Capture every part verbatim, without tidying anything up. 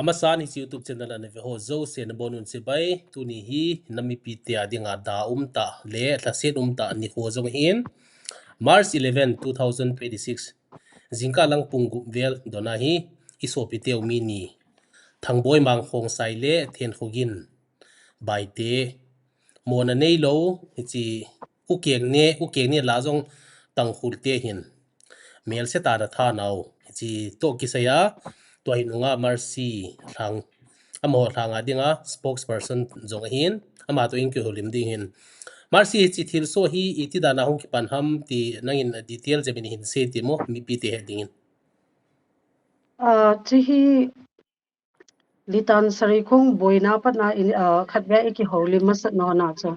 Amasan hiche YouTube channel ana ve ho jouse nabonun chibai, tuni hi namipite a dinga da umtah le lhaset umtah nikho jong ahin, March eleven, two thousand twenty-six, jingkah lang pung gup vel dona hi isopiteu mi ni, Thangboi Mang Khongsai le Thenkho Ginbai te, mona neilou, hiche ukeng ne, ukeng ne la jong Tangkhul te hin melse tah a ana thanau, hiche toh kisaiya, tua hi nunga Mercy Lhang, amaho lhanga dinga spokesperson jong ahin, ama toh in kihoulim ding ahin. Mercy, hiche thilsoh hi iti dan a hung kipan ham ti nangin detail jep in hin sei temo, mipite het dingin. Hiche hi Litan Sarikhong boina patna in, khatvei ikihoulim masat nona chu,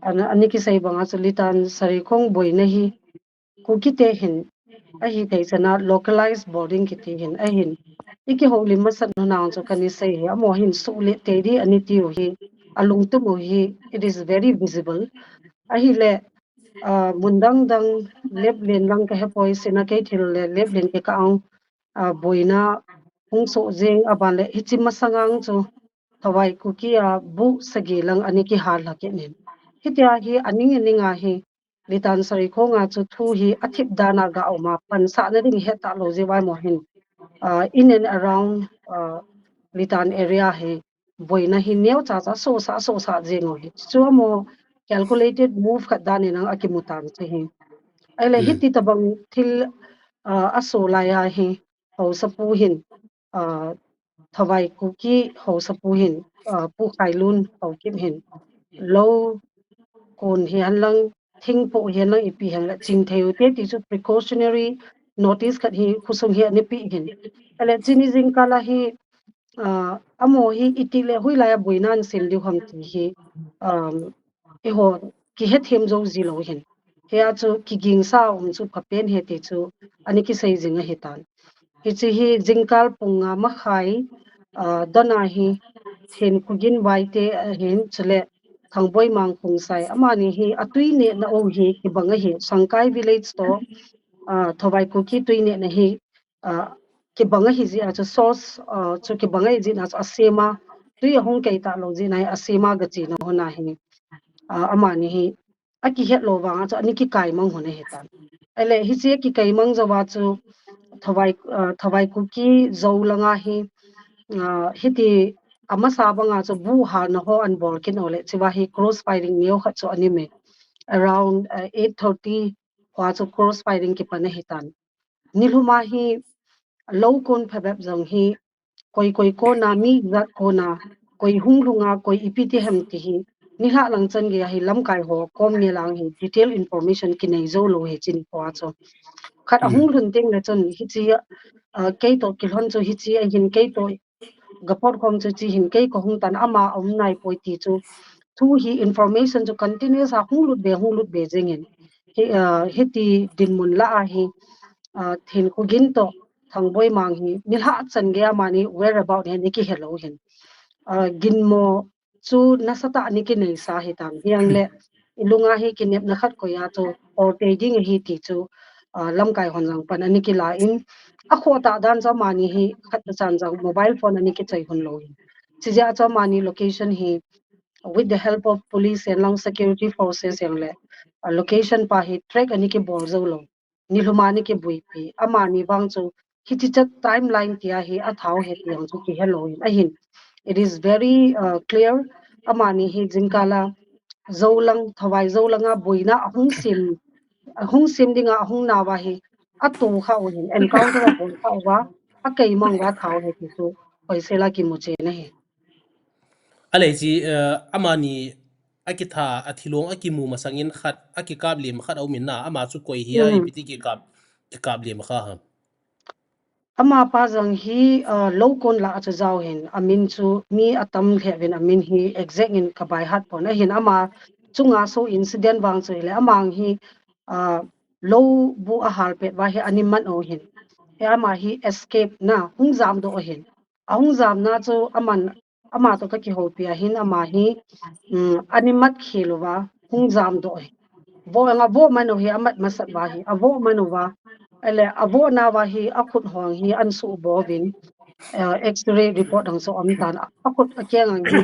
ana kisei banga chu Litan Sarikhong boina hi Kukite hin ahithei chana localized boarding kiti hin ahin, ikihoulim masat nona chu kana sei hi, amaho hin suhlet tei di ana tiu hi, alungtup u hi, it is very visible. Ahile, mun dang dang, Leplen lang kahepoi, Sinakeithel le Leplen kikah ang, boina hung soh jeng, aban le hiche masang ang chu Thawai Kuki a buh sagi lang ana kihal lha kit in. Hitia hi aning aning a hi Litan Sarikhong a chu thu hi athip dan a ga um a, pansahna ding hetah lou jeh uva amaho hin, in and around Litan area hi boina hi neocha cha sohsah sohsah jeng u hi. Chu amaho calculated move khat dan in ang akimu tan chu hi. Ahile hiti tobang thil asoh lai a hi haosapu hin, Thawai Kuki haosapu hin, Pu Khailun Haokip hin, lou kon hihen lang, thingpoh hihen lang, ipi hihen lang chingthei u te ti chu precautionary notice khat hi khosung hi ana pe hin. Ahile chuni jingkah a hi amaho hi itile hoilai a boina ana sem diu ham ti hi eiho kihethem jou ji lou hin. Hia chu kigingsa um chu phapen ahi ti chu ana kisei jing ahitan. Hiche hi jingkah pung nga makhai dona hi Thenkho Ginbai te ahin, chule Thangboi Mang Khongsai, amani hi atwi nehna u hi kibang ahi, Sangkai village toh Thawai Kuki twi nehna hi kibang ahi jeh a chu source chu kibang ahi jeh a chu asem a, twi ahung kei talou jeh a hi asem a gachena hon a hi amani hi akihet lou vang a chu ana kikaimang hon ahitan. Ahile hiche akikaimang jouva chu Thawai Kuki Zou langa hi hiti amasa banga chu buh halna ho ana bol kit u le, chua hi cross firing neo khat chu ana um e, around eight thirty hoa chu cross firing kipan ahitan. Nilhuma hi lou kon phabep jong hi koi koi kona, mi ijat kona, koi hung lhunga, koi ipi ti ham ti hi nilhah lang chan geiya hi lamkai ho kom ngelang hi detail information kinei jou lou hi chuni khoa chu. Khat ahung lhun teng le chun hiche keitoh kilhon chu hiche ahin, keitoh gapot khom chu hiche hin, kei kahung tan, ama aum naipoi ti chu thu hi information chu continuous a hung lut be hung lut be jeng in, hiti dinmun lah a hi Thenkho Gin toh Thangboi Mang hi nilhah chan geiya amani whereabout hi ana kihelou hin, ginmo chu nasatah ana kineisa ahitan, hijongle ilunga hi kinepna khat koiya chu hol tei ding ahi ti chu lamkai hon jong pan ana kila in, akhoh tah dan chu amani hi khat tachan jong mobile phone ana kichoi hon lou hin, chujeh a chu amani location hi with the help of police and lang security forces jongle location pa hi track ana kibol jou lou, nilhuma ana kibuipi, amani vang chu hitichat timeline tia hi athau ahi ti jong chu kihelou hin ahin, it is very clear, amani hi jingkah a Zoulang, Thawai Zoulanga boina ahung sem, ahung sem dinga ahung nauva hi atoh kha u hin, encounter abol kha uva, akeimang uva athau ahi ti chu hoisel a kimu chen ahi. Ahile hiche amani akitha, athilong akimu masangin khat akikap lem khat aum in na, ama chu koi hi a, ipi ti kikap, kikap lem kha ham? Amapa jong hi lou kon lah a chu jao hin, amin chu mi atam lheh uvin, amin hi exact in kabaihat pon ahin, ama chunga so incident vang chu hile, ama hi lou buh ahal pet uva hi ana mat u hin, hi ama hi escape na hung jamdoh u hin, ahung jamna chu aman ama toh kakihoupi a hin ama hi ana mat khel uva hung jamdoh hi, vo anga vo man u hi amat masat uva hi, avo man uva, ahile avo nauva hi akhut hong hi ana suhboi uvin, uh, X-ray report ang chu um tan, a khut a keng ang hi,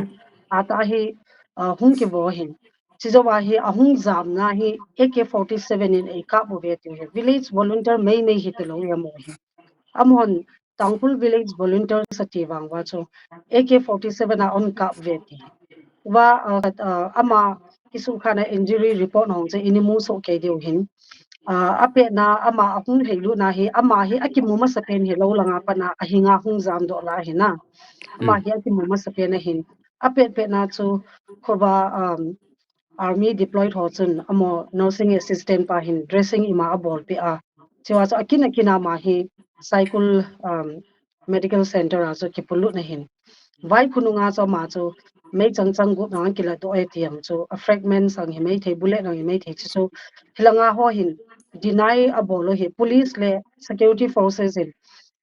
ata hi, uh, hung kivo hin. Chijou a hi, ahung jamna hi, A K forty-seven in eikap uve tiu hi. Village volunteer meimei hi tilou hi amo hi. Amahon Tangkhul village volunteer sa ti vang uva chu A K forty-seven a eikap uve ti. Uva, uh, uh, ama kisukhana injury report hong chu ini mu soh kei diu hin. Uh, apetna ama ahung heilutna hi, ama hi akimu masapen hilou langa pat a ahinga hung jamdoh la hina. Ama hi akimu masapen ahin. Apet petna chu khovah, um, army deployed ho chun amo nursing assistant pa hin dressing ima abolpeh a. Chua chu akin akin ama hi Saikul, um, medical center a chu kipuilut na hin. Vaikhununga chu ama chu meichang chang gup nang kiladoh e ti ang chu a fragment ang hi maithei, bullet ang hi maithei chu chu hilanga ho hin deny abol u hi police le security forces in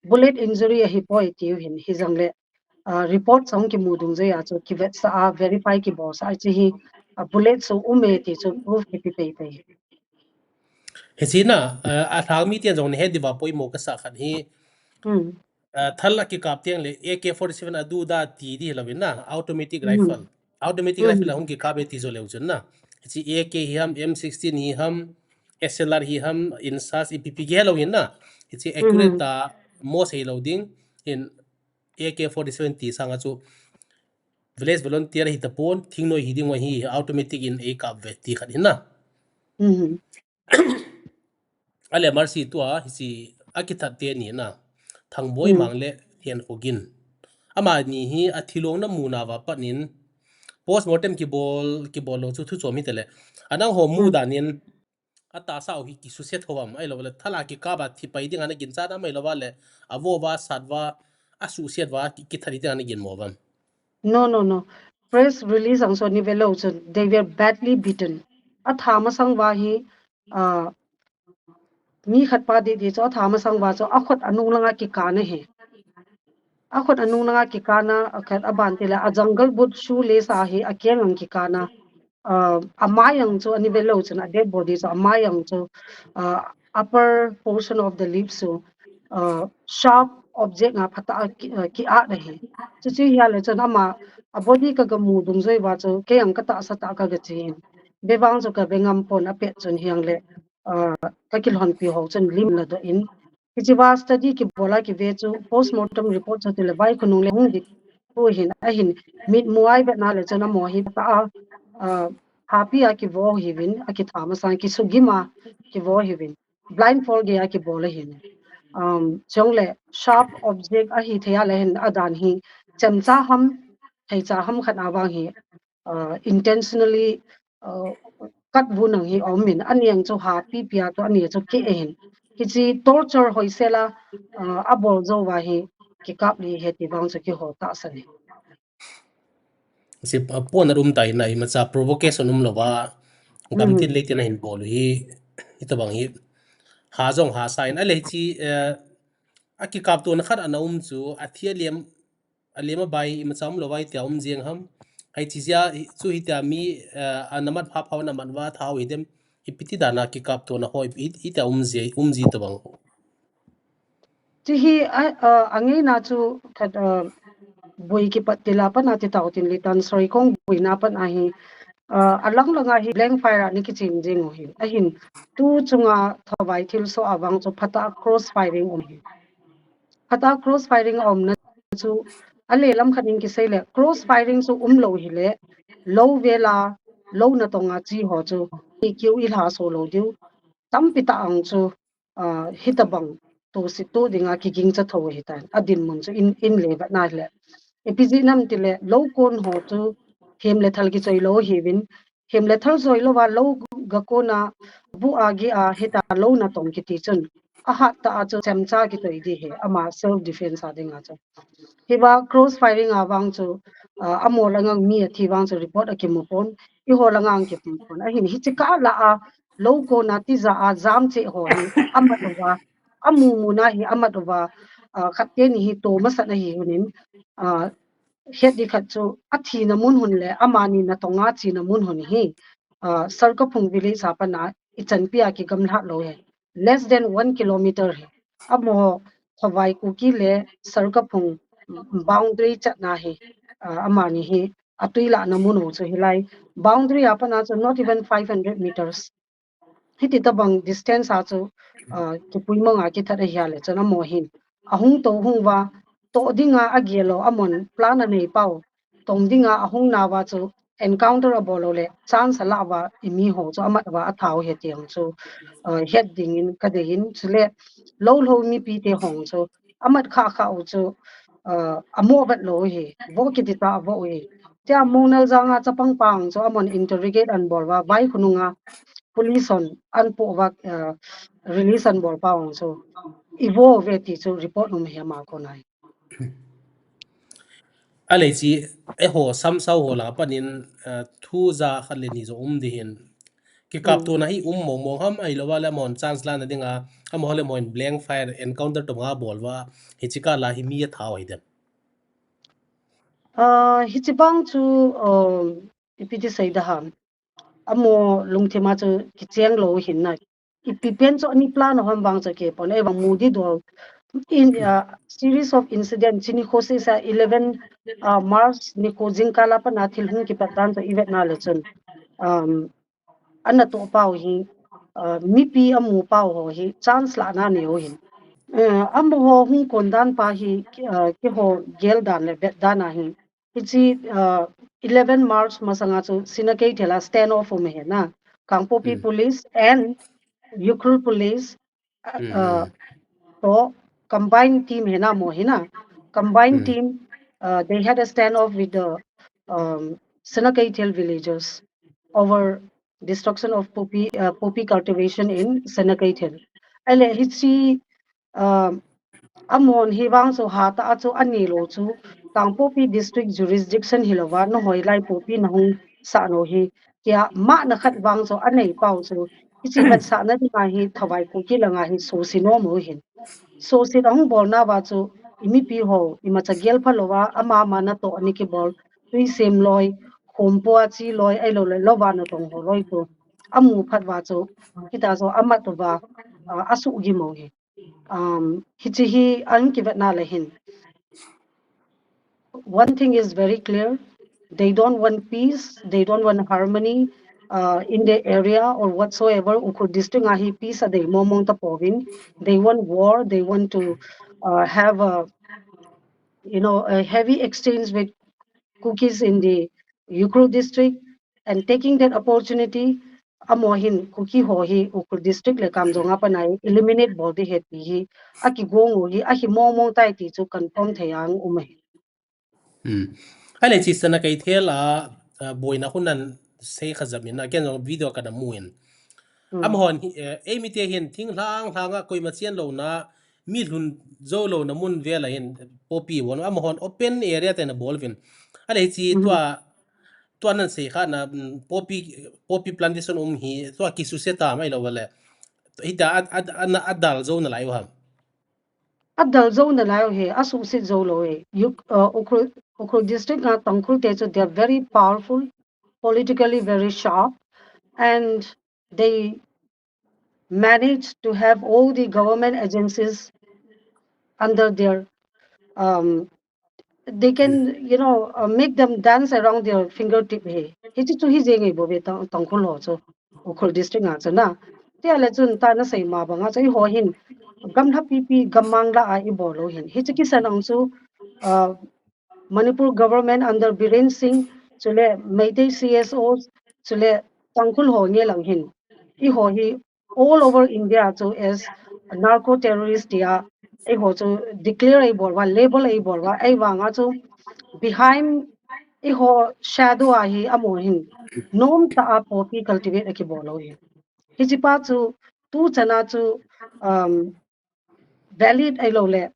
bullet injury ahipoi tiu hin hijong le, uh, report chang kimu dungjuia chu kivetsah a verify kibolsah a chu hi, uh, bullet chu um e ti chu proof kipe pei pei. Hichea, uh, alhang miten jong nahet diuva poimo kasah khat hi. Hmm. Uh, thal a kikap teng le A K forty-seven adu da ti di lou vin na, automatic rifle. Automatic rifle ahung kikap e ti jou leu chun na. Hiche A K hi ham, M sixteen hi ham, S L R hi ham, INSAS, ipi ipi kihe lou hin na. Hiche accurate ta mo sei lou ding. In A K forty-seven ti sanga chu village volunteer hi tapon, thingnoi hi ding ahi, automatic in eikap uve ti khat hin na. Ale Mercy tua, hiche akithat teni na. Thangboi Mang le Thenkho Gin. Amani hi athilong na muna uva pat in postmortem kibol, kibol lou chu thu chom hitele. Anang ho mu dan in atahsa u hi kisuse tho uvam, ahilou le thal a kikap a thi pai dinga na ginchat am ahilou le, avo uva, sat uva, asuhset uva, ki-, kithat hi dinga na ginmo uvam. No, no, no. Press release ang chu ni ve leu chun, they were badly beaten. Atha masang uva hi, uh, mi khat pa di di chu atha masang uva chu akhut anung langa kikap na hi. Akhut anung langa kikap na, akhat aban tile a jungle boot shoelace a hi akeng ang kikap na, uh, amai ang chu ani ve leu chun a dead body chu amai ang chu, uh, upper portion of the lips chu, uh, sharp object nga phatah a ki, uh, kiat na hi. Chuche hi ale chun ama a body ka gamu dungjui uva chu kei ang katahsa tah ka gachen. Ve vang chu kave ngam pon apet chun hiang le, uh, kakilhonpi ho chun lim ladoh in. Hiche uva study kibol a kive chu postmortem report chu tile vaikhunung le hung dik pu hin ahin mitmu a ivet na le chun amo hi phatah a, uh, hapi a kivo hiuvin, akitha masang kisugim a kivo hiuvin. Blindfold gei a kibol ahin. Um, chule sharp object ahi thei a le hin adan hi chemcha ham, theicha ham khat a vang hi, uh, intentionally, uh, kat vun ang hi aum in, ani ang chu hapi pia chu ani chu ke ahin. Hiche torture hoisel a, uh, abol jou uva hi kikap li ahi ti vang chu kiho tahsan e. Hiche, uh, pon a um ta in a imacha provocation umlouva, gamtin leitin ahin bol u hi, hitabang hi, ha jong hasa in, ale hiche, uh, akikaptona khat ana um chu, athi alem, alem abai imacha umlouva hitia um jeng ham. Hiche jeh a chu hitia mi, eh, ana mat pha pha ana mat uva thau hidem. Ipi ti dan a kikaptona ho ipi, itia um ji, um ji tabang. Chu hi, a, a, angeina chu khat, a, bui kipat til a pat a ti tau tin litan sorry kong buina pat a hi, a, alang langa hi blank fire a ni kichin jing u hi. Ahin tu chunga thavai thilsoh a vang chu phatah a cross firing um hi. Phatah a cross firing a umna chu, ale lam khat in kisei le, cross firing chu umlou hile, lou vela, lou natong a chi ho chu, i kiu i lha so lou diu, tampi tah ang chu, ah, hitabang, tu si tu dinga kiging cha tho hitan, adinmun chu in, in le vat na le. Ipi jeh ham tile, lou kon ho chu, hem le thal kichoi lou hiuvin, hem le thal joi louva lou ga kona bu a gi a hita lou natong kiti chun. Ahat tah a chu chemcha kitoi di hi ama self defense a dinga chu. Hiva cross firing a vang chu, ah, amo langa mi athi vang chu report akimu pon, eiho langa kimu pon. Ahin hiche kah lah a lou kona tija a jam cheh ho hi amat uva, amu muna hi amat uva, ah, khat teni hi to masat ahi unin, ah, het di khat chu athina mun hun le amani natong a china mun hun hi, ah, Sarkaphung village a pat a ichanpi a kigamlat lou hi. Less than one kilometer hi. Amo Thawai Kuki le Sarkaphung boundary chatna hi, ah, amani hi atui lahna mun u chu hilai boundary a pat a chu not even five hundred meters. Hiti tabang distance a chu, ah, kipui mong a kithat ahi a le chun amaho hin ahung to hung uva, to dinga agel u, amahon plan anei pau, tong dinga ahung nauva chu encounter abol u le chance ala uva, i mi ho chu amat uva atha u ahi ti jong chu, ah, het dingin kadei in, chule lou lou mipi te hong chu amat kha kha u chu, ah, amo vet lou u ahi, vo kiti ta avo u ahi. Tia Mongnal janga chapang pa chu amahon interrogate anabol uva, Vaikhununga police hon anapo uva, ah, release anabol pa u chu i vo uve ti chu report um ahi ama kona hi. Alei chi, eiho samsau ho lah a pat in, ah, thu ja khat le ni jong um ding ahin. Kikaptona hi um mong mong ham, ahilou le amahon chance lana dinga, amaho le amahon blank fire encounter tabang abol uva, hichi kah la hi mi atha u ahi dem? Ah, hichi bang chu, um, ipi ti sei ding ham. Amaho lungthim a chu kicheng lou ahin na. Ipi pen chu ana plan u ham vang chu kei pon, ahivang mu ding dol in, ah, series of incident, chuni kho seh seh eleven, ah, March nikho jingkah a pat a thil hung kipat dan chu i vet na le chun, um, ana to pau hi, ah, mipi amu pau ho hi chance lahna anei u ahin. Eh, amaho hung kon dan pa hi, ah, keiho gel dan le vet dan a hi, hichi, ah, eleven March masanga chu Sinakeithel a stand off um ahi na. Kangpokpi, hmm, police and Ukhrul police, ah, hmm, ah, hmm, to combined team ahi na, amaho hi na. Combined, hmm, team, ah, they had a stand off with the, um, Sinakeithel villagers over destruction of poppy, ah, poppy cultivation in Sinakeithel. Ahile hichi, ah, amahon hi vang chu hatah a chu anei lou chu, Kangpokpi district jurisdiction hilou va, nahoi lai poppy nahung sah nau hi, tia mana khat vang chu anei pau chu, hichi vetsahna dinga hi Thawai Kuki langa hi suhset nom u ahin. Suhset ahung bol nauva chu, i mipi ho, imacha gel phalou va, ama ama natoh ana kibol, tui sem loi, khompo a chi loi, ahilou le lou va natong ho loi chu amu phat uva chu, hitia chu amat uva, ah, asuhgim u ahi. Um, hichi hi ana kivetna le hin, one thing is very clear. They don't want peace. They don't want harmony, uh, in their area or whatsoever. Ukhrul district a hi peace adei mong mong tapouvin. They want war. They want to, uh, have a, you know, a heavy exchange with Kukis in the Ukhrul district and taking that opportunity, amaho hin Kuki ho hi Ukhrul district le Kamjong a pat a hi eliminate bol ding ahi ti hi akigong u hi ahi mong mong tai ti chu confirm thei a um ahi. Hmm. Ahile chi Sinakeithel a, ah, boina hun nasei kha jep in, ah, ken jong video kana mu in. Hmm. Amahon hi, eh, eimite hin thinglhang lhang a koima chen louna, mi lhun jou louna mun vel a hin poppy bol, amahon open area tah in abol uvin. Ahile hichi, hmm, tua, tua nasei kha na, mm, poppy, poppy plantation um hi, tua kisuhset tam ahilou le, hitia a, a, a, a, adal jou nalai u ham? Adal jou nalai u ahi, asuhset jou lou ahi. Uk-, uh, Ukhrul, Ukhrul district a Tangkhul te chu, they are very powerful, politically very sharp, and they manage to have all the government agencies under their, um, they can, you know, uh, make them dance around their fingertip ahi. Hichi chu hijeng ahi bouve Tang-, Tangkhul ho chu, Ukhrul district a chu na. Tia le chun tua nasei ma banga chu eiho hin gamlha pipi gammang lah a ibol u ahin. Hichi kisan ang chu, uh, Manipur government under Biren Singh, chule Meitei C S Os, chule Tangkhul ho nge lang hin, eiho hi all over India chu as narco terrorist tia eiho chu declare eibol uva, label eibol uva, ahivanga chu behind eiho shadow a hi amaho hin nomtah a poppy cultivate akibol u ahi. Hichi pa chu tuchan a chu, um, valid ahilou le,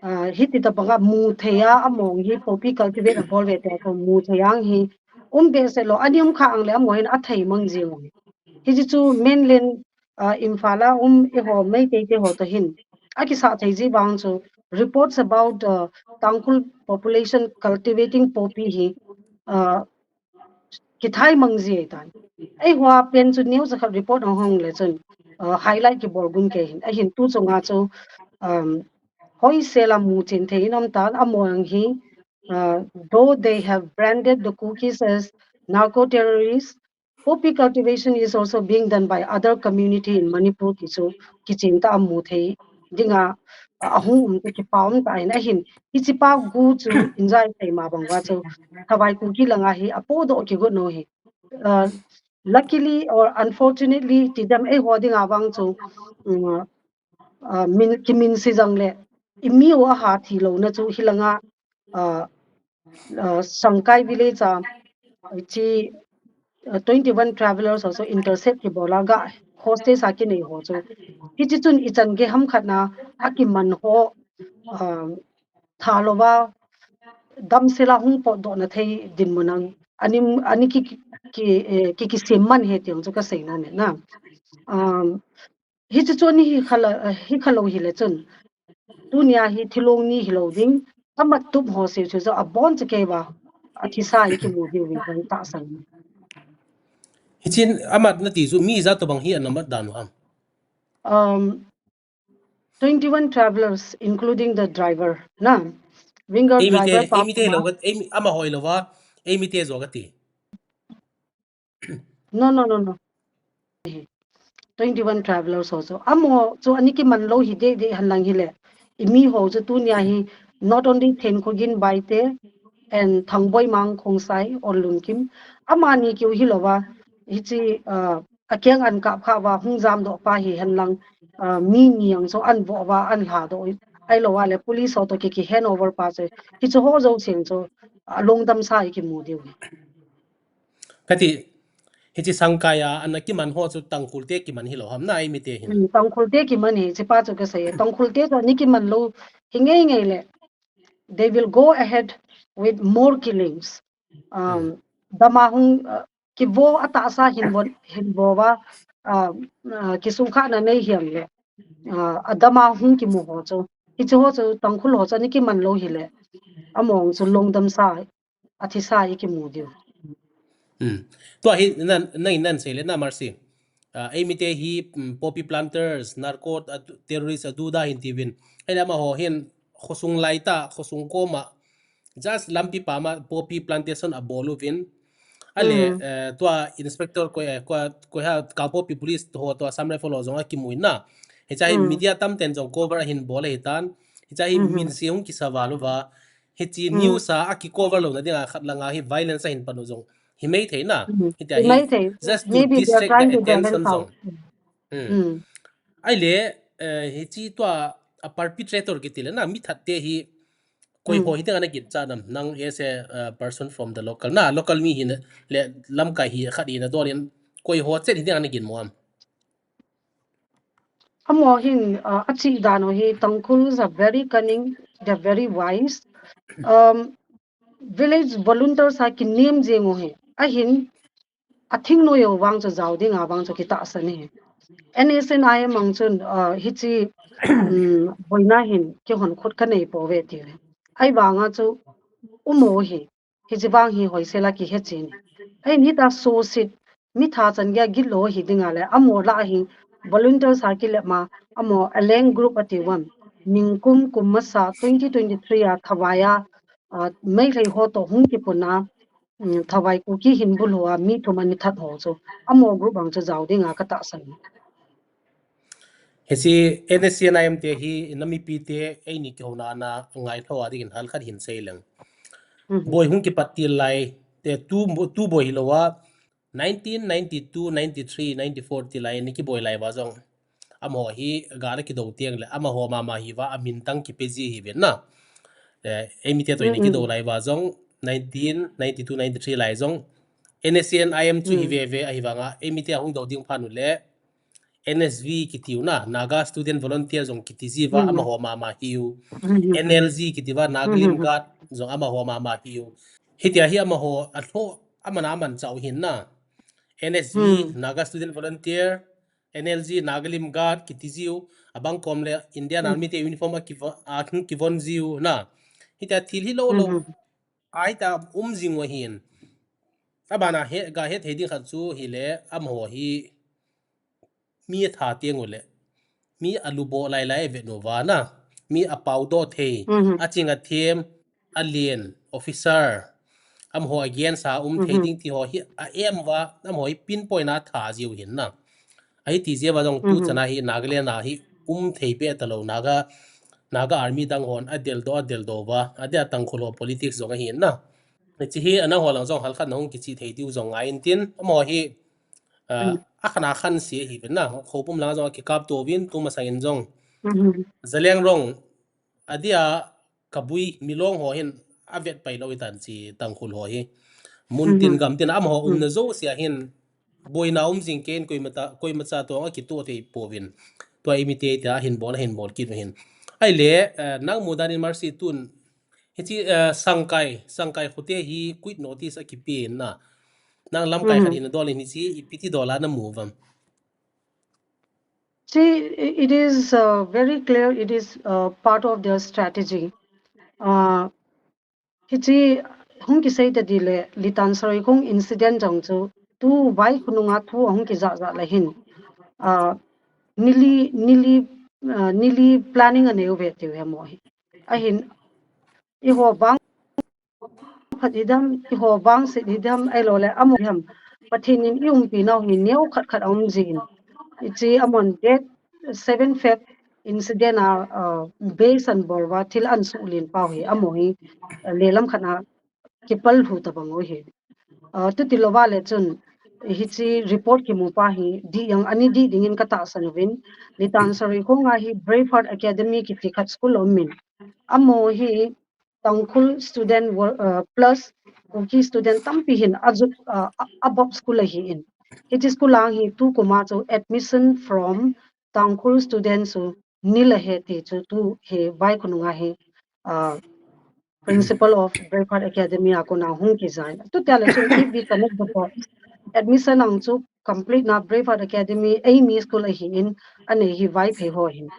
ah, hiti tabanga mu thei a, amaho hi poppy cultivate abol uve tia chu mu thei a hi um behseh lou, ani um kha ang le amaho hin athei mang jing u ahi. Hichi chu mainland, ah, Imphal a um eiho Meitei te ho toh hin akisah thei ji vang chu reports about, uh, Tangkhul population cultivating poppy hi, uh, kithai mang ji ahitan. Eiho a pen chu news khat report ahung le chun, uh, highlight kibol gun kei hin. Ahin tu chunga chu, um, hoisel a mu chen thei in um tan, amaho jong hi, uh, though they have branded the Kukis as narco terrorists, poppy cultivation is also being done by other community in Manipur ti chu kichen tah a mu thei dinga, a, ahung um te kipa um tah in ahin, hiche pa gu chu injai thei ma bang uva chu Thawai Kuki langa hi apodoh kigot nau hi. Uh, luckily or unfortunately ti dem, eiho dinga vang chu, um, uh, min, kimin se jong le, i mi ho a ha thi louna chu hilanga, uh, uh, Sangkai village a, chi, uh, twenty-one travelers ho intercept kibol a ga hostage a kinei ho chu. Hiche chun ichan gei ham khat na akiman ho, uh, tha louva, damsel a hung potdoh na thei dinmun a, ani, ani ki, ki, eh, ki, kisem man ahi ti jong chu kasei nom e na. Um, hiche chu ani hi kha la, eh, hi kha lou hile chun, tunia hi thilong ni hilou ding, amat tup ho seh chu chu abon chu kei va, athisa hi kimu diu vin kan tahsan. Hichun amat nati chu mi ijat tobang hi ana mat dan u ham? Um, twenty-one travelers, including the driver, na. Winger driver, eimi te, eimi te lou ka, eimi, amaho lou va, eimi te joh kati. No, no, no, no. Twenty-one travelers ho chu. Amaho chu ani kiman lou hi deh deh hen lang hile, i mi ho chu tunia hi not only Thenkhogen Baite and Thangboi Mang Khongsai, Orlun Kim, amani keu hilou va, hiche, uh, akeng an kap kha uva hung jamdoh pa hi hen lang, uh, mi ni jong chu an vo uva an lhadoh, ahilou le police ho toh ki, ki hand over pa chu. Hiche ho jousen chu, uh, lungdam sa hi kimu diu hi. Kati, hiche Sangkai a ana kiman ho chu Tangkhul te kiman hilou ham na, eimi te hin? Hmm, Tangkhul te kiman hi, hiche pa chu kasei e. Tangkhul te chu ani kiman lou hi ngei ngei le, they will go ahead with more killings. Um, hmm. Dam a hung, uh, kivo atahsa hin vo, hin vo uva, uh, uh, kisungkhahna nei hiam le, uh, adam a hung kimu ho chu. Hiche ho chu Tangkhul ho chu ani kiman lou hile, amaho chu lungdam sa, athisa hi kimu diu. Hmm. Tua hi nan, nan, nan sei le na, Mercy. Ah, eimi te hi, mm, poppy planters, narco, ah, terrorist, ah, adu da hin tiuvin. Ahile amaho hin khosung lai tah, khosung koma, just lampi pam a poppy plantation abol uvin. Ahile, hmm, eh, tua inspector koi, eh, koi, koi ham, Kangpokpi police ho toh Assam Rifle ho jong akimu in na. Hiche hi, hmm, media tamten jong cover ahin bol ahitan. Hiche hi, hmm, min se hung kisa val uva. Hiche, hmm, news a, aki cover louna dinga khat langa hi violence ahin pan u jong hi mai thei na. Hmm. Hitia hi, hi mai thei. Just to, maybe they are distract the, trying to, attention, divert jong. Hmm. Hmm. Ahile, eh, hiche tua, a perpetrator kiti le na, mi that te hi, koi, hmm, ho hi dinga na ginchat nam, nang as a, uh, person from the local. Na, local mi hi na, le lamkai hi khat hi na dol in, koi ho chet hi dinga na ginmo am? Amaho hin, uh, achih dan u hi, Tangkhuls are very cunning, they're very wise. Um, village volunteers a kinem jeng u hi. Ahin, athing noi u vang chu jao dinga vang chu kitahsan ahi. N S C N I M ang chun, uh, hiche, um, boina hin kihon khut kanei pouve ti u hi. Ahivanga chu, um u hi. Hiche vang hi hoisel a kihe chen. Ahin hitia suhset, mi that chan geiya gilou hi dinga le, amaho lah a hi volunteers a kilep ma, amaho Aleng group ati uvam. Ningkum kum masa twenty twenty-three a Thawai a, ah, Meitei ho toh hung kipuna, um, Thawai Kuki hin bul hoa mi thum ani that ho chu. Amaho group ang chu jao dinga katahsan. Hiche N S C N I M te hi, na mipi te, eini kihouna a na ngailhou a dingin hal khat hin sei leng. Mhm. Boi hung kipat til lai, te tu, tu boi hilou a, nineteen ninety-two, ninety-three, ninety-four til lai, ni kiboi lai uva jong. Amaho hi, ga na kidou teng le, amaho mama hi uva, amin tang kipe ji hi uvin na. Eh, eimi te toh ni kidou lai uva jong, nineteen ninety-two, ninety-three lai jong. N S C N I M chu hi veve, ahivanga, eimi te ahung dou ding phat u le, N S V kiti u na, Naga Student Volunteer jong kiti ji uva, amaho mama hi u. N L G kiti uva, Nagalim Guard jong amaho mama hi u. Hitia hi amaho alhoh, aman aman chau hin na. N S V, Naga Student Volunteer, N L G, Nagalim Guard kiti ji u. Abang kom le Indian Army te uniform a kivo-, a kivon ji u na. Hitia thil hilou lou. Ahitia um jing u ahin. Abana he, ga hethei ding khat chu hile, amaho hi mi atha teng u le, mi aluboh lai lai vet u va na, mi apao doh thei, aching athem, alen, officer, amaho against a um thei ding ti ho hi a-em uva, amaho hi pinpoint a atha jiu ahin na. Ahi ti jeh uva jong tu chan a hi Nagaland a hi um thei be talou Naga, Naga Army dang hon adeldoh, adeldoh uva, adeh a Tangkhul ho politics jong ahin na. Hiche hi ana ho lang jong halkhat na hung kichih thei diu jong ngai intin, amaho hi, ah, akhan akhan se ahi uvin na, Khoupum lang jong akikap to uvin, tu masang in jong. Zeliangrong, adeh a Kabui, Milong ho hin avet pai lou hitan hiche Tangkhul ho hi. Mun tin gam tin amaho umna jouse a hin boina um jing kei in koima ta, koima cha toh akitoh thei pouvin. Tua imite tia ahin bol, ahin bol kit u ahin. Ahile, eh, nang mudan in Mercy tun, hiche, eh, Sangkai, Sangkai khote hi quit notice akipe in na. Nang lamkai khat hin nadol in hiche ipi ti dol a namu uvam? See, i- it is uh, very clear, it is uh, part of their strategy. Uh, hiche hung kisei ta dile, Litan Saroikhong incident jong chu, tu vai khonunga thu ahung kijah jah le hin. Uh, nili, nili, uh, nili planning anei uve tiu hi amaho hi. Ahin, eiho vang phat hidam, eiho vangset hidam, ahilou le, amaho hidam. Pathen in i umpi nau hi neo khat khat aum jin. Hiche amahon date seven Feb incident a, uh, base an bol uva, thil an suhlen pau hi, amaho hi, uh, le lam khat a kipal lhu tabang u hi. Uh, tuti louva le chun, hiche report kimu pa hi, dih jong ani dih dingin katahsan uvin, Litan Saroikhong a hi Braveheart Academy kiti khat school aum in. Amaho hi, Tangkhul student wor- uh, plus Kuki student tampi hin aju uh, a- abop school ahi in. Hiche school a hi tu kum a chu admission from Tangkhul students chu nil ahi ti chu tu hi vai khonunga hi uh, principal of Braveheart Academy a kona hung kijah in. Tuti le chu if we connect the dots, admission ang chu complete na Braveheart Academy eimi school ahi in, anei hi Vaiphei ho ahin.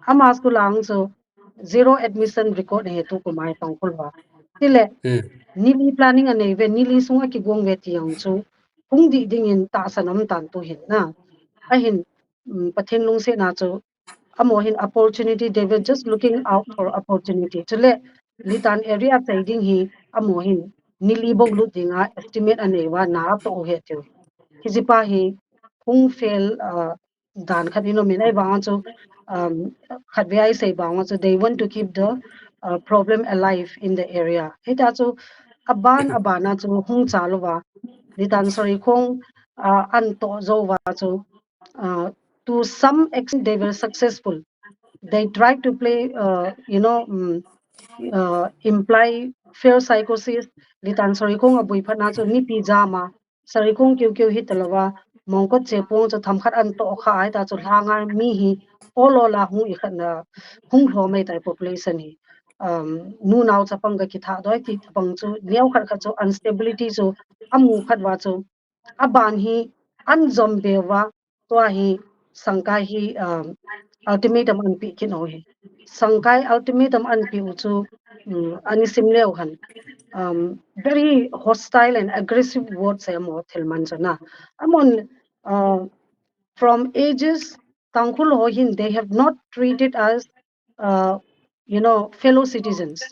Ama school ang chu zero admission record ahi tu kum a hi Tangkhul ho. Tile, nili planning anei uve, nili sunga kigong uve ti jong chu, hung dih dingin tahsan aum tan tu hin na. Ahin, um, Pathen lungsetna chu, amaho hin opportunity, they were just looking out for opportunity. Chule, Litan area chai ding hi, amaho hin, nili bou lut dinga estimate anei uva, na atoh u ahi tiu. Hiche pa hi, hung fail, uh, dan khat in aum in ahivang chu, um, khatvei a isei vang chu, they want to keep the uh, problem alive in the area. Hita chu aban aban a chu hung cha louva, Litan Saroikhong uh, an toh jou uva chu, uh, to some extent they were successful. They tried to play, uh, you know, um, uh, imply fear psychosis. Litan Saroikhong abui phat na chu mipi jama Saroikhong keu keu hita louva, Mongkot Chepong chu themkhat an toh kha ahita chu lhanga mi hi ol ol a hung ikhat na hung lhom ahitai population hi. Um, nu nao chapang ga kithah doi ti tabang chu neo khat khat chu instability chu amu khat uva chu aban hi an jom be uva tua hi Sangkai hi, um, ultimatum an pe kit u hi. Sangkai ultimatum an pe u chu, um, ani sim leu hen, um, very hostile and aggressive words hi amaho thil man chu na. Amahon, uh, from ages, Tangkhul ho hin, they have not treated us, uh, you know, fellow citizens.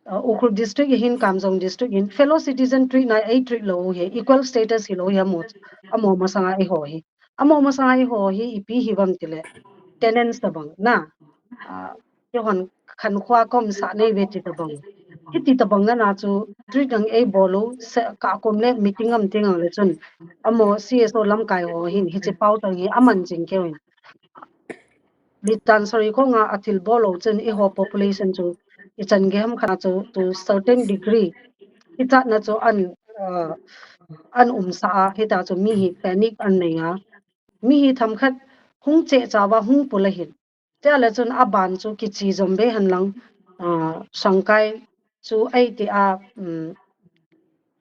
Uh, Ukhrul district hin, Kamjong district hin, fellow citizen treat na, ei treat lou hi, equal status hilou hi amaho, amaho masanga eiho hi. Amaho masanga eiho hi, ipi hi uvam tile, tenants tabang na. Uh, keiho hin khankho a kaum sah nei uve ti tabang. Hiti tabang na na chu, treat ang ei bol u, se- ka kum le meeting am ting ang le chun. Amaho C S O lamkai ho hin, hiche pau tang hi, aman jing keu in. Litan Saroikhong a athilbol u chun eiho population chu ichan gei ham khat a chu to certain degree hichatna chu an, uh, an umsa a, hita chu mi hi panic an nei a, mi hi themkhat hung chehcha uva hung pul ahin. Tia le chun aban chu kichi jom be hen lang, uh, Sangkai chu eiti a, um,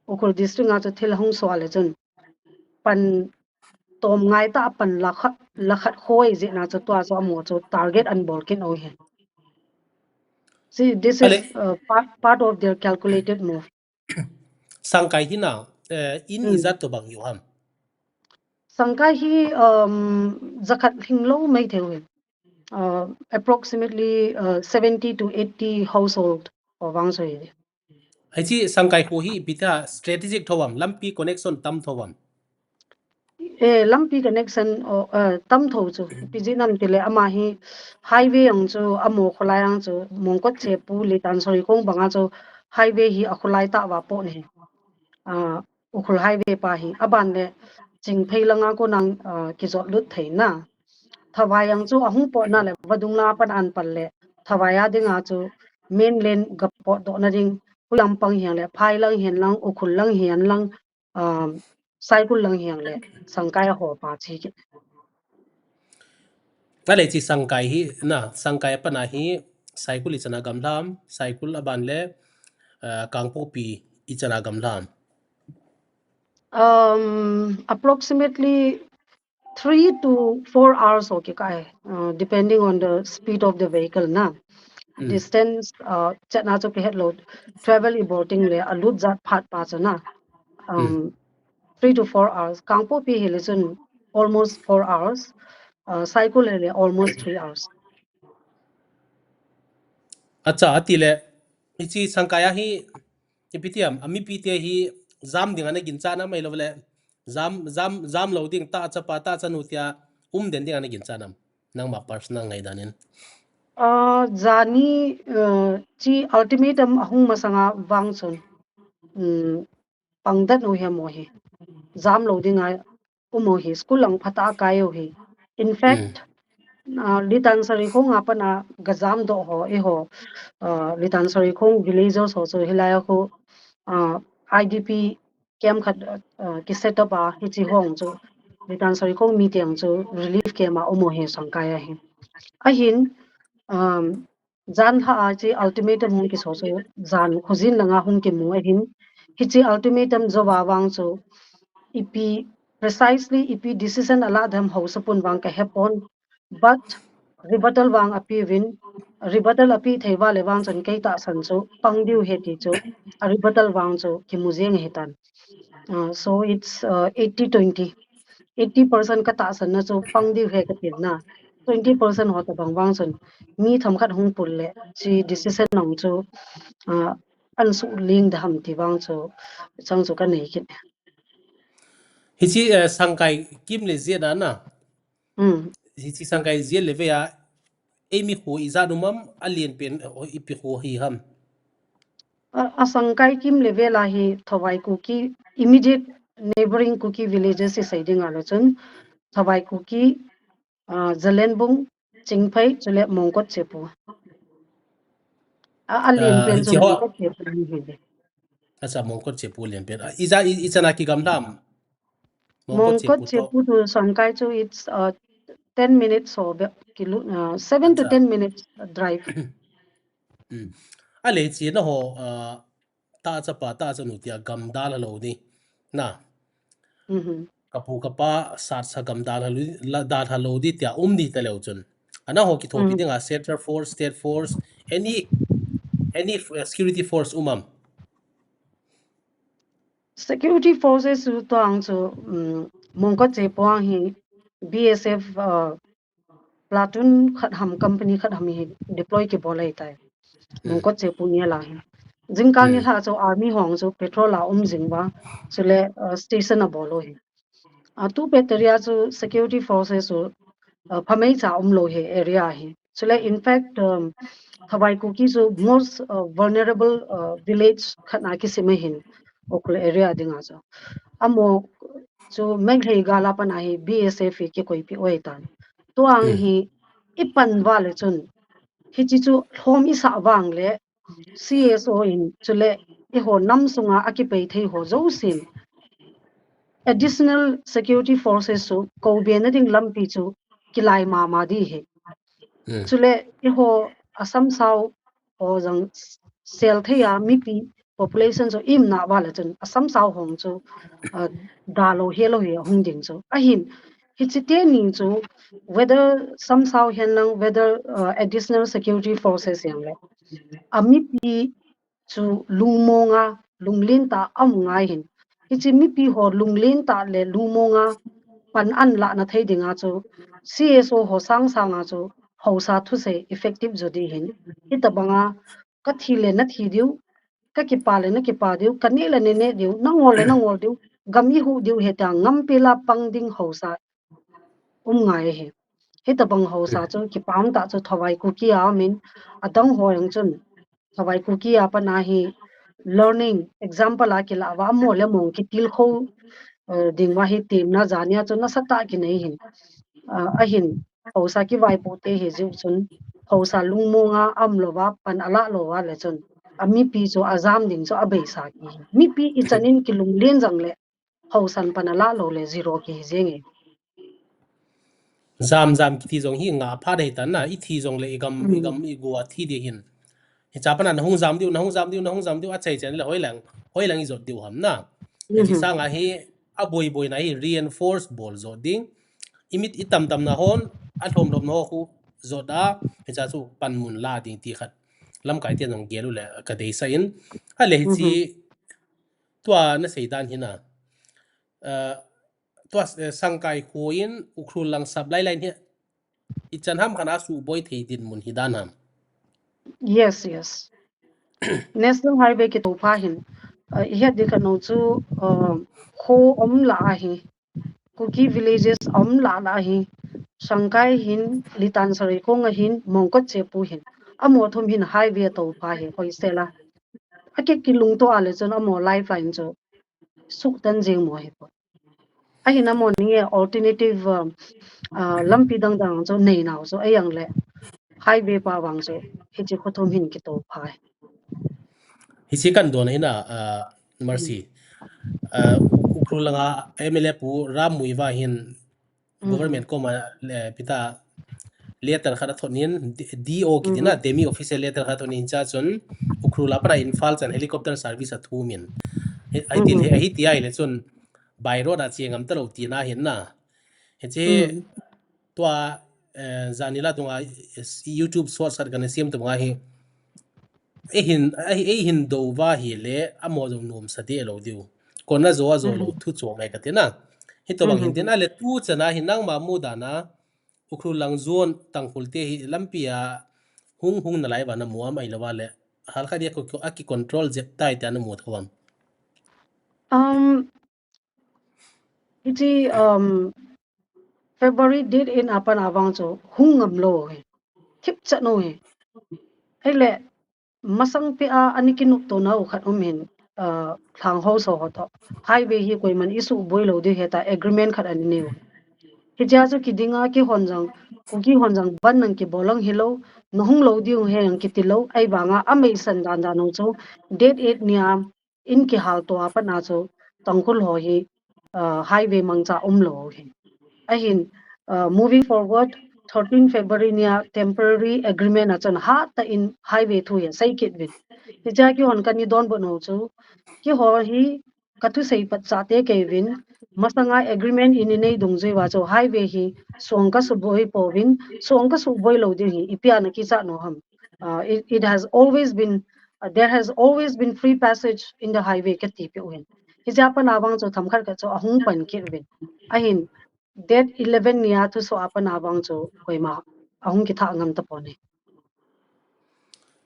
Ukhrul district a chu thil hung so a le chun pan tom ngai ta pan lakhat, lakhat khoi jeh na chu tua chu amaho chu target an bol kit u hi. See, this is, uh, part, part of their calculated move. Sangkai hi na, uh, in ijat tobang hiu ham? Sangkai hi, um, jakhat lhinglou mai thei u hi. uh, approximately uh, seventy to eighty household ho vang chu hi. Hiche Sangkai kho hi ipi tia strategic tho ham, lampi connection tam tho ham? Eh, lampi connection o, uh, tam tho chu. Ipi jeh ham itile ama hi highway ang chu, amo kholai ang chu, Mongkot Chepu, Litan Sori khong banga chu highway hi akholai tah va po ne. Uh, Ukhrul highway pa hi. Aban le Chingphei langa kon ang uh, kijot lut thei na. Thawai ang chu ahung potna le vadung la pan an pal le Thawai a dinga chu mainland ga potdoh na ding, Hulam pang hiang le, Phai lang hian lang, Ukhrul lang hian lang, um, Saikul lang hiang le, Sangkai a ho pa chi ki. Ahile hiche Sangkai hi, na, Sangkai a pana hi, Saikul i chana gamla ham, Saikul aban le, uh, Kangpokpi i chana gamla ham? Um, approximately three to four hours ho kikai, uh, depending on the speed of the vehicle na. Mm. Distance, uh, chetna chu kihet lou, travel i bol teng le, alut jat phat pa chu na. Um, mm. Three to four hours. Kangpokpi hi le chun almost four hours. Uh, Saikul le almost three hours. Acha, atile, hiche Sangkai a hi, ipi ti ham, a mipi te hi jam ding ana ginchat nam ahilou le, jam, jam, jam lou ding, ta chapa, ta chanu tia um den ding ana ginchat nam? Nangma personal ngaidan in. Uh, jani, uh, hiche ultimatum ahung masanga vang chun. Um, pang den u hi amo hi. Jam lou ding a um u hi, school lang phatah a kai u hi. In fact, uh, Litan Sori khong a pana ga jam doh ho, eiho, uh, Litan Sori khong villagers ho chu hilai a khu, uh, I D P camp khat, uh, ki set up a, hiche hong chu, Litan Sori khong mi tiang chu relief camp a um u hi Sangkai a hi. Ahin, um, jan lha a hiche ultimatum hung kiso chu, jan khojin langa hung kimu ahin, hiche ultimatum jou a vang chu, ipi, precisely ipi decision ala dem haosa pun vang ka hepon, but rebuttal vang api uvin, rebuttal api thei uva le vang chun kei tahsan chu pang diu ahi ti chu, a rebuttal vang chu kimu jeng ahitan. Uh, so it's, uh, eighty twenty. Eighty percent ka tahsan na chu pang diu ahi ka tina. Twenty percent ho tabang vang chun mi themkhat hung pul le hiche decision nang chu, uh, an suh ling da ham ti vang chu, chang chu ka nei kit. Hiche, eh, Sangkai kim le jia na na. Hmm. Hiche Sangkai jia le vei a, eimi kho ijat um am, alen pen, eh, ipi kho hi ham? A, a Sangkai kim le vei la hi Thawai Kuki, immediate neighboring Kuki villages i sei ding a le chun, Thawai Kuki, uh, Zalenbung, Chingphei, chule Mongkot Chepu. A, alen pen chu Mongkot Chepu ni hi. Acha, Mongkot Chepu alen pen. Ija, i, ichan a kigamla am? Mongkot Chepu to Sangkai chu it's, uh, ten minutes or be, kilu, uh, seven to ten minutes drive. Hmm. Ahile hiche nangho, uh, ta chapa, ta chanu tia gam dalha lou di. Na. Mhm. Ka pu ka pa sat sa gam dalha lou, dalha lou di tia um di taleu chun. Ana ho kithopi dinga central force, state force, any, any, uh, security force um am? Security forces chu tuang chu, um, Mongkot Chepu a hi B S F, uh, platoon khat ham, company khat ham hi deploy kibol ahitai. Mongkot Chepu ni a la hi. Jingkah ni lha chu army hong chu patrol a um jing uva, chule, uh, station a bol u hi. Uh, tu pet area chu security forces chu, uh, phamei cha um lou hi area hi. Chule, in fact, um, Thawai Kuki chu most, uh, vulnerable, uh, village khat na kisim ahin, Ukhrul area dinga chu. Amo chu Meitei gal a pana hi B S F hi kikoipi u ahitan. Tuang hi i pan uva le chun, hiche chu lhom i sah vang le, C S O in chule eiho nam sunga akipei thei ho jousen additional security forces chu koubena ding lampi chu kilai mama di hi. Hmm. Chule eiho Assam sao ho jong sel thei a mipi population chu im na uva le chun Assam sao hong chu, uh, dalou helou hi ahung ding chu. Ahin, hiche teni chu whether Assam sao hen lang, whether, uh, additional security forces hen le, a mipi chu lungmonga, lunglen tah a um ngai hin. Hiche mipi ho lunglen tah le lungmonga pan an lahna thei dinga chu C S O ho sangsanga chu haosa thusei effective jo ding ahin. Hitabanga ka thi le na thi diu, ka kipa le na kipa diu, ka neh le na neh diu, na ngol le na ngol diu, gam i huh diu ahi tia ngampi la pang ding haosa um ngai ahi. Hitabang haosa chu kipa um tah chu Thawai Kuki a um in, adang ho jong chun Thawai Kuki a pat a hi learning example a kilah uva, amaho le amaho kitilkhou, eh, ding uva hi temna jania chu nasatah kinei ahin. Ah, ahin, haosa kivaipo te hi jiu chun, haosa lungmonga um louva, pan alah louva le chun, a mipi chu ajam ding chu abeisa ki ahi. Mipi ichan in kilunglen jong le, haosan pan alah lou le zero kihi jenge. Jam jam kithi jong hi ngah pha dei tan na, i thi jong le i gam, i gam i gua thi ding ahin. Hicha pat a na hung jam diu, na hung jam diu, na hung jam diu, achai chen le hoilang, hoilang i jot diu ham na. Hichi sanga hi, aboi boina hi reinforce bol jot ding. I mit i tam tam na hon, alhom lhom na ho khu jot a, hicha chu panmun la ding ti khat. Lamkai te jong gel u le ka deisah in. Ale hichi, tua na sei dan hi na. Eh, tua, eh, Sangkai kho in Ukhrul lang supply line hi ichan ham khat a suboi thei dinmun hi dan ham? Yes, yes. National Highway kitoh pha hin, eh, i het ding khat nung chu, eh, kho um lah ahi. Kuki villages um lah lah ahi. Sangkai hin, Litan Sareikong a hin, Mongkot Chepu hin. Amaho thum hin highway atoh pha hi, hoisel a. Aki kilungto a le chun amaho lifeline chu suhtan jeng mo hi po. Ahin amaho nge alternative, um, uh, lampi dang dang chu nei nau chu, ajong le highway pa vang chu hichi kho thum hin kitoh pha. Hichi kan don hi na, uh, Mercy. Uh, Ukhrul langa M L A Pu Ram Muivah hin government koma, eh, pita letter khat athot in, D-, D O kiti na, demi official letter khat athot in, hicha chun Ukhrul a pat a Imphal chan helicopter service athum in. Hi, hi ti, hi, hi ti ahile chun by road a che ngam talou tina ahin na. Hichi tua, eh, janhi la tunga, eh, YouTube shorts khat kana sem tabang ahi. Eihin, ei, eihin do uva ahile, amaho jong nomsa deh lou diu. Kona jo a jo lou thu chu ngai kati na. Hitobang hin tin ahile tuchan a hin nangma mudan a, Ukhrul lang zone Tangkhul te hi lampi a hung hung nalai uva namu am ahilou vale. Halkhat dia ko, ko, aki control jep tai tia namu tho am? Um, hichi, um, February date eight a pat a vang chu hung ngam lou hi. Thip chat nu hi. Ahile, masang peh a, ani kinopto nau khat um hin, uh, lhang haosa ho toh. Highway hi koiman i suboi lou diu ahi tia agreement khat ana nei u. Hichea chu kiding a, kihon jong, Kuki hon jong bandh nang kibol lang hilou, na hung lou diu ahi jong kiti lou, ahivang a, ameisan dan dan u chu, date eight nia, in kihal to a pat a chu, Tangkhul ho hi, uh, highway mangcha um lou hi. Ahin, uh, moving forward, thirteen February nia temporary agreement a chun hatah in highway thu hi asei kit uvin. Hichea keihon kana donbut nau chu, keiho hi ka thusei pat chate kei uvin, masanga agreement in i nei dungjui uva chu highway hi suang ka suboi pouvin, suang ka suboi lou ding hi, ipi a na kichat nom ham. Uh, it, it has always been, uh, there has always been free passage in the highway kati peh uvin. Hichea pat a vang chu themkhat khat chu ahung pan kit uvin. Ahin, date eleven nia thusoh a pat a vang chu koima ahung kithah ngam tapon e.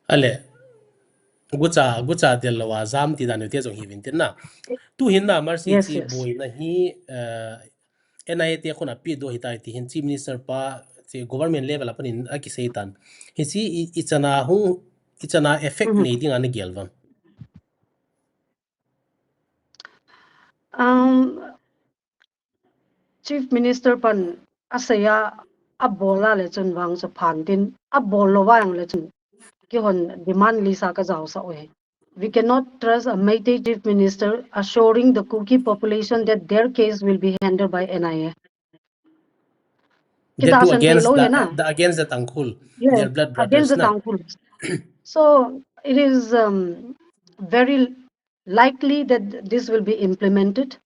Ale, gucha, gucha del lou a jam ti dan u te jong hi uvin tin na. Tu hin na Mercy, yes, chi yes, boina hi, eh, N I A te khun a peh doh hitai ti hin Chief Minister pa, chi government level a pat in akisei tan. Hichi i, ichan a hung, ichan a effect nei ding a na gel uvem? Um, Chief Minister pan asei a, abol a le chun vang chu phan tin, abol lou vang le chun keihon demand list a ka jaosah u hi. We cannot trust a Meitei Chief Minister assuring the Kuki population that their case will be handled by N I A. That too against the, the, against the Tangkhul, yes, their blood brothers, against the Tangkhul. So it is, um, very likely that this will be implemented.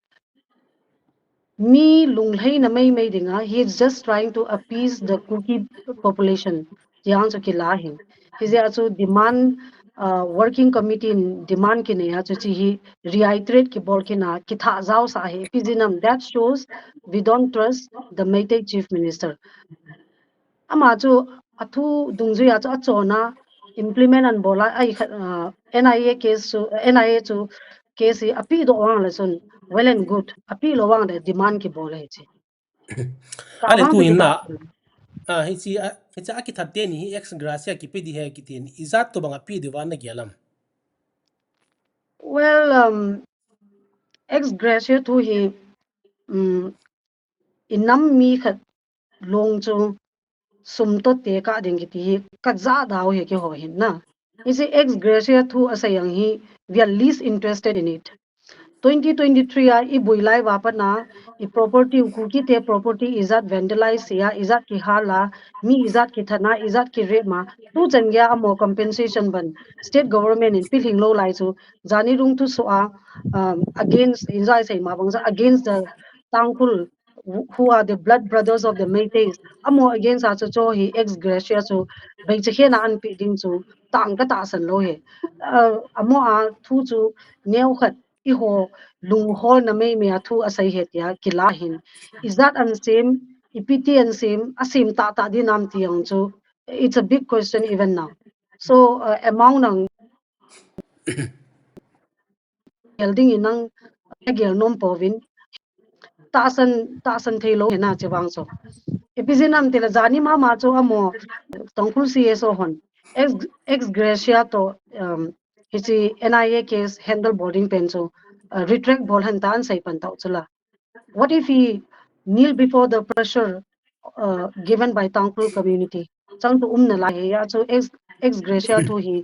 Mi lunglhaina meimei dinga, he is just trying to appease the Kuki population. Tia chu kila hin. Hijeh a chu demand, uh, working committee in demand kinei a chu chi hi reiterate kibol kit a, kithah jaosah hi. Ipi jeh ham, that shows we don't trust the Meitei Chief Minister. Ama chu athu dungjuia chu achona implement anbol a, ai khat, ah, N I A case chu, N I A chu case hi apedoh vang le chun well and good, apeh lou vang le demand kibol ahi chu. Ale tu hin na, ah, hiche a, hiche a kithat teni hi ex gratia kipe ding ahi kitin, ijat tobang ape diu va nagel am? Well, um, ex gratia thu hi, um, inam mi khat long chu sum toh tekah ding kiti hi kajah dau hi keiho hin na. Hiche ex gratia thu asei ang hi, we are least interested in it. Twenty twenty-three a iboi lai uva pat na, i property, Kuki te property ijat vandalize a, ijat kihal a, mi ijat kithat a, ijat kirape a, tuchan geiya amaho compensation bang state government in pelhing lou lai chu, jani lungthu soh a, um, against, ijat sei ma bang chu against the Tangkhul, who are the blood brothers of the Meiteis. Amaho against a chu chu hi ex gratia chu baichakhen a anpe ding chu tang katahsan lou hi. Uh, amaho a thu chu neokhat eiho lungholna meimei a thu asei ahi tia kila hin. Ijat an sem, ipi ti an sem, asem tahtah ding ham ti ang chu, it's a big question even now. So, uh, amount ang gel ding in nang gel nom pouvin, tahsan, tahsan thei lou hi na che vang chu. Ipi jeh ham tile jani mama chu amaho Tangkhul C S O hon ex, ex gratia toh, um, hiche N I A case handle bol ding pen chu, uh, retract bol hen tia asei pan tau chu la. What if he kneel before the pressure, uh, given by Tangkhul community? Chang chu umna lai hi a chu ex, ex gratia thu hi,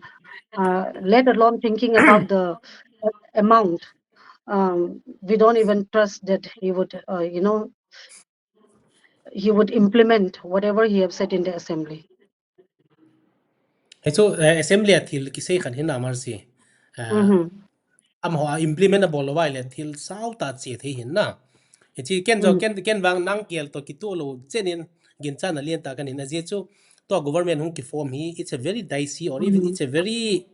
uh, let alone thinking about the, uh, amount. Um, we don't even trust that he would, uh, you know, he would implement whatever he have said in the assembly. Hichu, eh, assembly a thil kisei khat hin na Mercy. Eh, Mhm. amaho a implement abol lou uva ahile thil sao tah che thei hin na. Hiche ken jo, Mhm. ken, ken vang nang gel toh kitoh lou chen in ginchatna lentah kahin nei a, ajeh chu tua government hung kiform hi, it's a very dicey or even Mhm. it's a very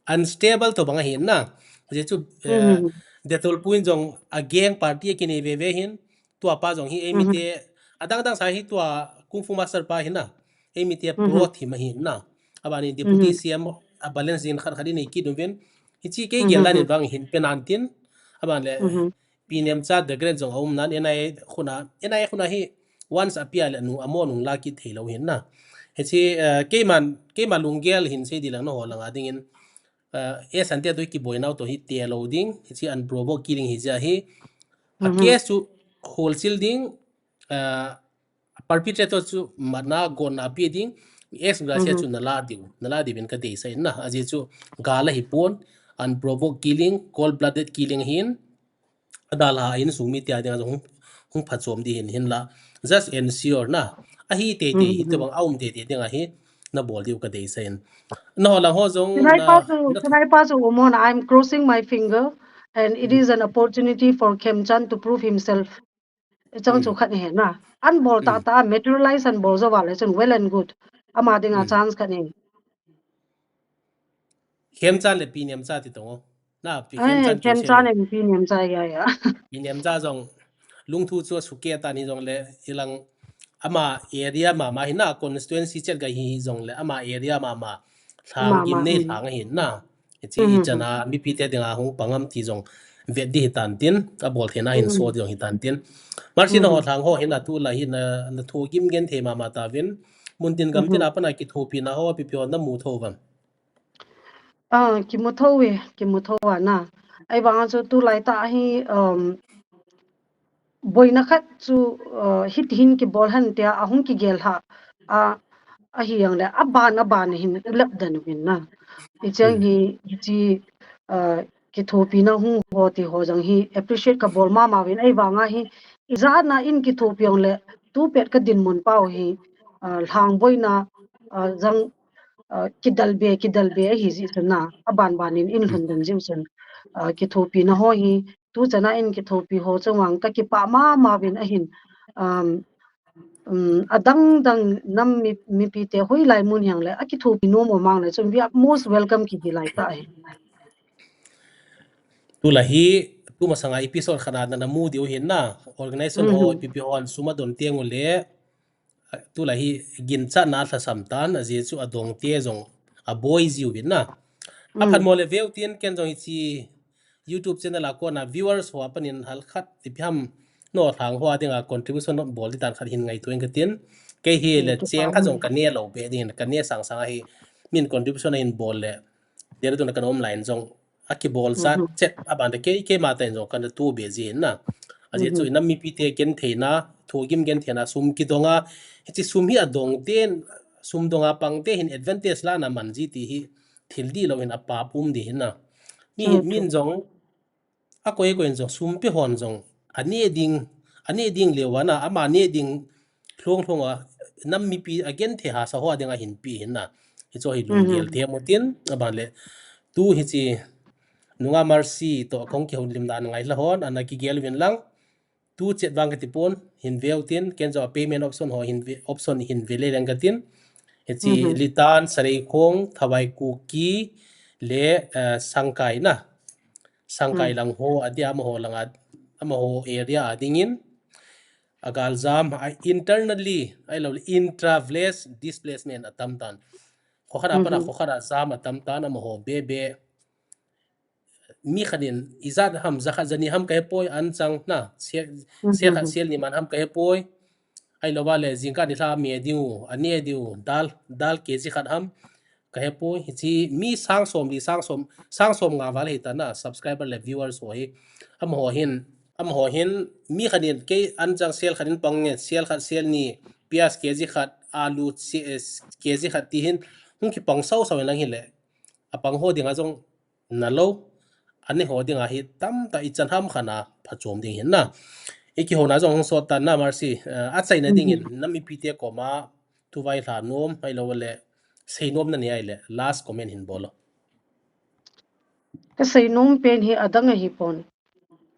unstable tobang ahi na. Ajeh chu, eh, Mhm. Dato Lpu in jong a gang party akinei veve hin, tua pa jong hi eimi Mhm. te, adang dang sa hi tua Kung Fu Master pa hi na, eimi te Mhm. pro thim ahi na. Aban in Deputy Mhm. C M a balance in khat khat in nei kit uvin. Hiche kei Mhm. gel dan in vang hin pe nan tin. Aban le Mhm. Pi Nemcha the Great jong aum nan N I A khun a, N I A khun a hi once apia le nu amaho nung la kit thei lou hin na. Hiche, eh, keiman, keima lunggel hin sei ding lang nangho langa ding in, eh, Sante toh kiboi nau toh hi te lou ding, hiche unprovoked killing hi jeh a hi. A Mhm. case chu wholesale ding, eh, perpetrator chu matna gonna pe ding, ex gratia Mhm. chu nala diu, nala diu in kadeisah in na, ajeh chu gal ahi pon, unprovoked killing, cold blooded killing ahin, adalha a insung mite a dinga jong hung, hung phachom ding hin, hinla, just ensure na, ahi teitei, Mhm. hitobang aum teitei dinga hi, nabol diu kadeisah in. Nangho lang ho jong, Tunai na, pa chu, na tunai pa chu umon, I'm crossing my finger, and it Mm. is an opportunity for Khemchand to prove himself. Chang chu Mm. khat hi na. Anbol Mm. tahtah, materialize anbol jou uva le chun well and good. Ama dinga Mm. chance khat hi. Khemchand le Pi Nemcha ti tong o. Na, Pi Eh, Khemchand Khemchand Joseph. And Pi Nemcha, ya, ya. Pi Nemcha jong lungthu chu asuh kei tan hijongle, hilang ama area mama hi na, constituency chet ga hi hijongle, ama area mama. Lhang Mama, gimnei mm. lhang ahi na. Hiche Mhm. ichan a mipi te dinga hung pang am ti jong vet ding hitan tin, abol theina hin Mhm. so ding hitan tin. Marsi na ho Mhm. lhang ho hin a tulai hin na, na thu gim gen thei mama tauvin. Mun tin gam tin Mhm. a pat a kithopina ho, ipi ipi ho namu thou vam? Ah, kimu thou e, kimu thou a na. Ahivang a chu tulai tah hi, um, boina khat chu, uh, hiti hin kibol hen tia ahung kigel lha a, ahi jongle, aban, aban hin ulep den uvin na. Hicheng Hmm. hi, hiche, uh, kithopina hung ho ti ho jong hi appreciate kabol mama uvin, ahivang a hi, ijat na in kithopi jongle, tupet kadinmun pau hi, uh, lhang boina, uh, jong, uh, kidel be, kidel be ahi jeh chun na, aban ban in, in lhun den jeh chun, uh, kithopina ho hi, tuchan a in kithopi ho chunga kakipah mama uvin ahin, um, um, adang dang nam mi, mipi te hoilai mun hijongle, akithopi nom um jongle chun, we are most welcome kiti lai tah ahi. Tulai hi, tumasanga episode khat a na, namu diu hin na, organization ho, Mhm. ipi ipi ho, an sum adon teng ule, tulai hi ginchatna alhasam tan, ajeh chu adongte jong aboi jiuvin na. Aphat mo le veu tin ken jong hiche YouTube channel a kona viewers ho a panin halkhat ipi ham nolhang ho a dinga contribution bol di dan khat hin ngaito in katin. Kei hi le cheng khat jong kane lou be ding, kane sang sang ahi, min contribution ahin bol le, Dehradun a kana um lai in jong akibol jat chet aban le kei, keima tah in jong kana to be ji hin na. Ajeh chu nam mipite gentheina, thohgim gentheina, sum kidonga, hiche sum hi adongten, sum donga pangte hin advantage lana man ji ti hi thil dihlou hin apap um di hin na. Mi hin, min jong akoi koi in jong sum pe hon jong ane ding, ane ding leuva na, ama ne ding lhung lhung a, nam mipi agenthei hahsa ho a dinga hin pe hin na. Hichu hi lunggel them u tin, aban le tu hiche nunga Mercy toh kahung kihoulim dan ngailha hon ana kigel uvin lang, tu chet vang kati pon, hin veu tin, ken jong payment option ho hin ve, option hin ve le leng katin. Hiche Litan, Sareikhong, Thawai Kuki le Sangkai na, Sangkai lang ho adia, amaho langa, amaho area a dingin agal jam, internally ahilou le intra village displacement atam tan, khokhat a pat a khokhat a jam atam tan, amaho bebe. Mi khat in ijat ham, jakhat jani ham kahepoi, anchang na, sel, sel khat sel ni man ham kahepoi. Ahilouva le jingkah nilhah a me diu, ane diu, dal, dal kg khat ham kahepoi. Hiche mi sang somli, sang som, sang somnga val hita na, subscriber le viewers ho hi. Amaho hin, amaho hin mi khat in kei anchang sel khat in pang nge, sel khat sel ni, pias kg khat, alu kg khat ti hin hung kipang sao sao in lang hile, apang ho dinga jong nalou, ane ho dinga hi tamtah ichan ham khat a phachom ding hin na. Ikihouna jong hung sot tan na Mercy, achaina dingin nam mipite koma thu vailhah nom ahilou le seinom nanei ahile last comment hin bol o. Kaseinom pen hi adang ahipon,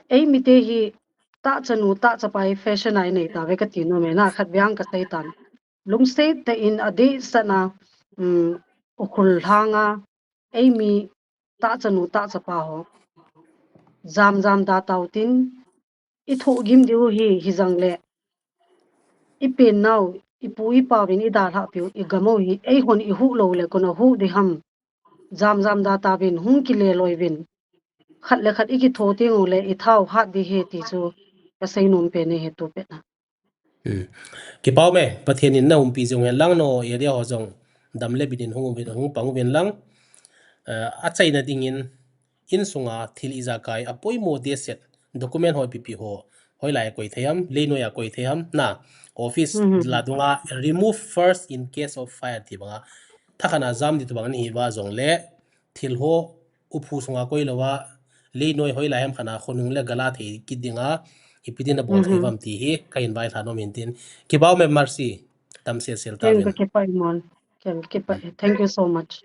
eimite hi tahchanu tahchapa hi fashion a inei tauve kati nom e na, khatvei kasei tan. Lungset tah in adehset a, Ukhrul lhanga eimi tahchanu tahchapa ho jam jam da tau tin, ithohgim diu hi, hijongle ipennau, ipu ipauvin idalhah piu igam u hi eihon ihuh lou le kona huh di ham. Jam jam da tauvin, hung kile loi uvin. Khat le khat ikitho tengule ithao hat di hi ti chu kaseinom pen ahi tu pet na. Kipah ume, Pathen in naumpi jing hen lang, na area ho jong dam le bit in hung uvin, hung pang uvin lang. Achaina dingin insunga thil ijakai apoimo dehset, document ho ipi ipi ho hoilai a koi thei ham, leinoi a koi thei ham na, office la dunga remove first in case of fire ti banga, thakhat a jam di tobang nahiuva jongle thil ho uphu sunga koi louva, leinoi hoilai ham khat a khonung le gal a thei kit dinga ipi din nabol thei uvam ti hi kahin vailhah nom in tin. Kipah ume Mercy, damsel sel tauvin. Thank you so much.